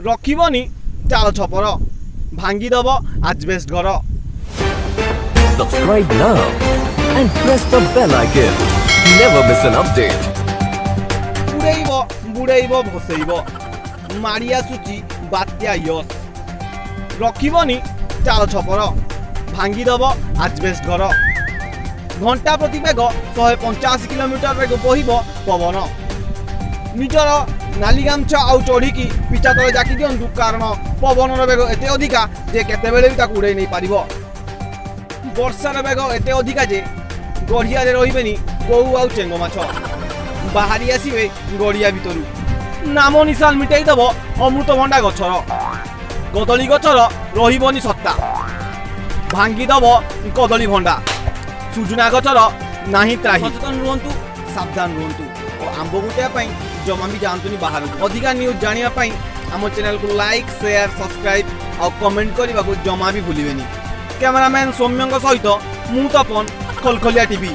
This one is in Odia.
ରଖିବନି ଚାଳ ଛପର, ଭାଙ୍ଗିଦବ ଆଜବେଷ୍ଟ ଘର। Subscribe now and press the bell icon. Never miss an update. ଉଡ଼େଇବ, ବୁଡ଼େଇବ, ଭସେଇବ। ମାଡ଼ି ଆସୁଛି ବାତ୍ୟା ୟସ୍। ରଖିବନି ଚାଳ ଛପର, ଭାଙ୍ଗିଦବ ଆଜବେଷ୍ଟ ଘର। ଘଣ୍ଟା ପ୍ରତି ବେଗ 185 କିଲୋମିଟର ବେଗ ବହିବ ପବନ। ନିଜର ନାଲି ଗାମୁଛା ଆଉ ଚଢ଼ିକି ପିଠା ତଳେ ଜାକି ଦିଅନ୍ତୁ, କାରଣ ପବନର ବେଗ ଏତେ ଅଧିକା ଯେ କେତେବେଳେ ବି ତାକୁ ଉଡ଼େଇ ନେଇପାରିବ। ବର୍ଷାର ବେଗ ଏତେ ଅଧିକା ଯେ ଗଢ଼ିଆରେ ରହିବେନି କଉ ଆଉ ଚେଙ୍ଗ ମାଛ, ବାହାରି ଆସିବେ ଗଡ଼ିଆ ଭିତରୁ। ନାମ ନିଶାନ ମିଟେଇ ଦେବ ଅମୃତଭଣ୍ଡା ଗଛର। କଦଳୀ ଗଛର ରହିବନି ସତ୍ତା, ଭାଙ୍ଗିଦବ କଦଳୀ ଭଣ୍ଡା। ସୁଜୁନା ଗଛର ନାହିଁ ତ୍ରାହି। ସଚେତନ ରୁହନ୍ତୁ, ସାବଧାନ ରୁହନ୍ତୁ ଓ ଆମ୍ବ ଗୋଟେଇବା ପାଇଁ ଜମା ବି ଯାଆନ୍ତୁନି ବାହାରକୁ। ଅଧିକା ନ୍ୟୁଜ୍ ଜାଣିବା ପାଇଁ ଆମ ଚ୍ୟାନେଲକୁ ଲାଇକ୍, ସେୟାର, ସବସ୍କ୍ରାଇବ୍ ଆଉ କମେଣ୍ଟ କରିବାକୁ ଜମା ବି ଭୁଲିବେନି। କ୍ୟାମେରାମ୍ୟାନ୍ ସୌମ୍ୟଙ୍କ ସହିତ ମୁଁ ତପନ, ଖୋଲଖୋଲିଆ ଟିଭି।